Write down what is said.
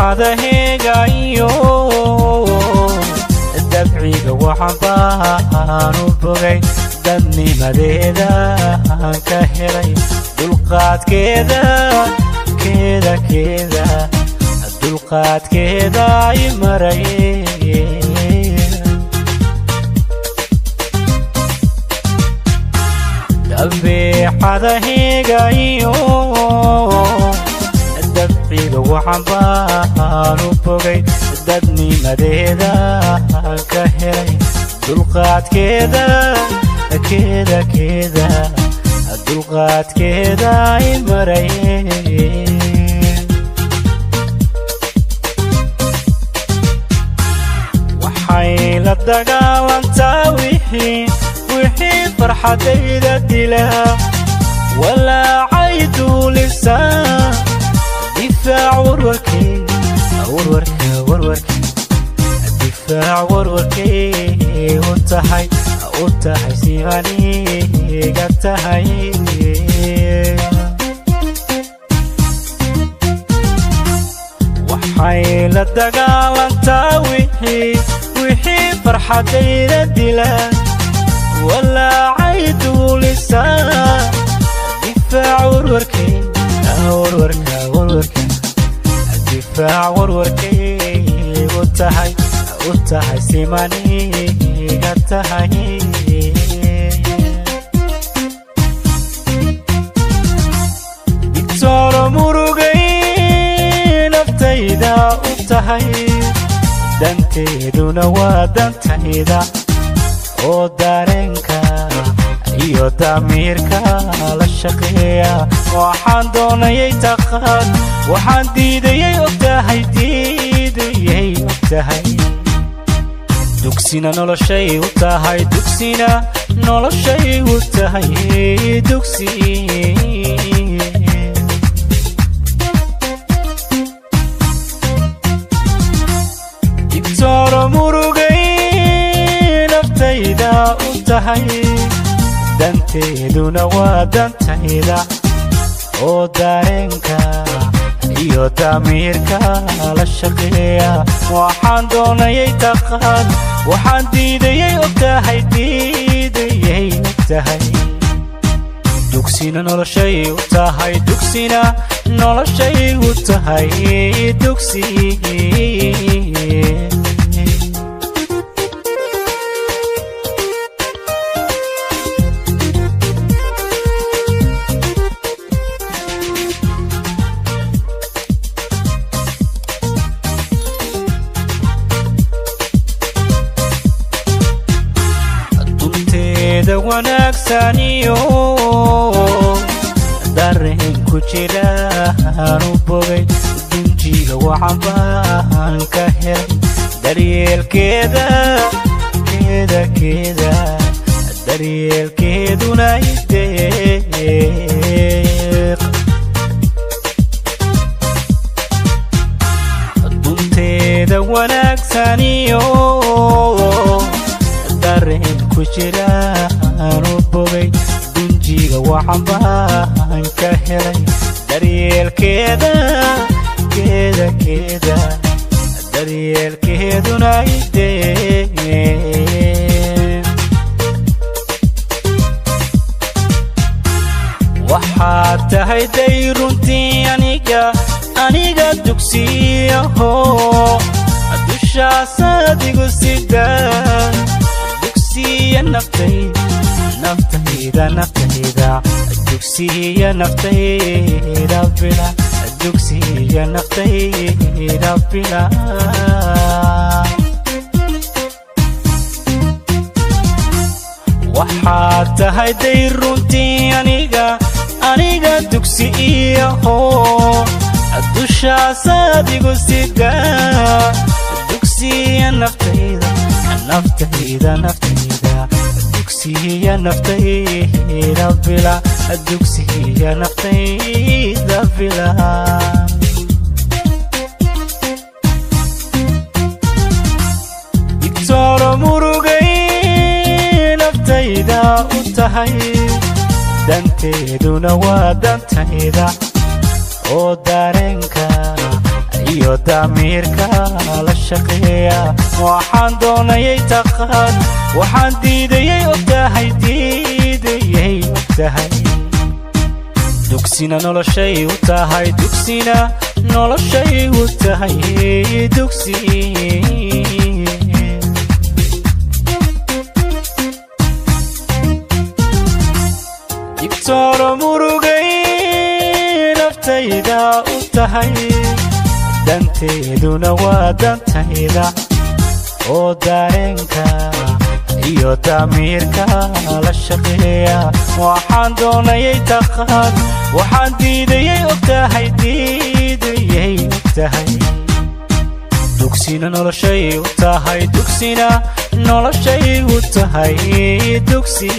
Dabeecadaheega iyo dabciga waxaan baan u bogay, dadnimadeeda aan ka helay, dulqaadkeeda keeda keeda, dulqaadkeeda i maray. Dabeecadaheega iyo dabciga waxaan baan u bogay, dadnimadeeda aan ka helay, dulqaadkeeda keeda keeda, dulqaadkeeda i maray. Waxay la dagaalantaa wixii farxadayda dila, walaacay duulisa, difaac warwarkay warwarka warwarka, difaac warwarkay u tahay, u tahay simaniga tahay. Waxay la dagaalantaa wixii farxadayda dila, walaacay duulisa, difaac warwarkay warwarka warwarka, difaac warwarkay u tahay, u tahay simaniga tahay. Digtooro murugay naftayda u tahay, danteeduna waa dantayda, oo dareenka iyo damiirka la shaqeeya. Waxaan doonayay taqaan, waxaan diidayay og tahay, diidayay og tahay. Dugsina noloshay u tahay, dugsina noloshay u tahay, dugsi. Digtooro murugay naftayda u tahay, danteeduna waa dantayda, oo dareenka iyo damiirka la shaqeeya. Waxaan doonayay taqaan, waxaan diidayay og tahay, diidayay og tahay. Dugsina noloshay u tahay, dugsina noloshay u tahay, dugsi. Dunteeda wanaagsan iyo dareen ku jiraan u bogay, dunjiga waxaan baan ka helay, daryeelkeeda keeda keeda, daryeelkeeduna ideeq. Dunteeda wanaagsan iyo dareen ku jiraan u bogay, dunjiga waxaan baan ka helay, daryeelkeeda keeda keeda, daryeelkeeduna ideeq. Waxaad tahay day runtii aniga, aniga dugsiyaho, dushaas adigu sida, dugsiya naftay naftayda naftayda, dugsiya naftayda bila, dugsiya naftayda bila. Waxaad tahay day runtii aniga, aniga dugsi iyaho, dushaas adigu sida, dugsiya naftayda naftayda naftayda, dugsiya naftayda bila, dugsiya naftayda bila. Digtooro murugay naftayda u tahay, danteeduna waa dantayda, oo dareenka Iyo damiirka la shaqeeya. Waxaan doonayay taqaan, waxaan diidayay og tahay, diidayay og tahay. Dugsina noloshay u tahay, dugsina noloshay u tahay, dugsi. Digtooro murugay naftayda u tahay, danteeduna waa dantayda, oo dareenka iyo damiirka la shaqeeya. Waxaan doonayay taqaan, waxaan diidayay og tahay, diidayay og tahay. Dugsina noloshay u tahay, dugsina noloshay u tahay, dugsi.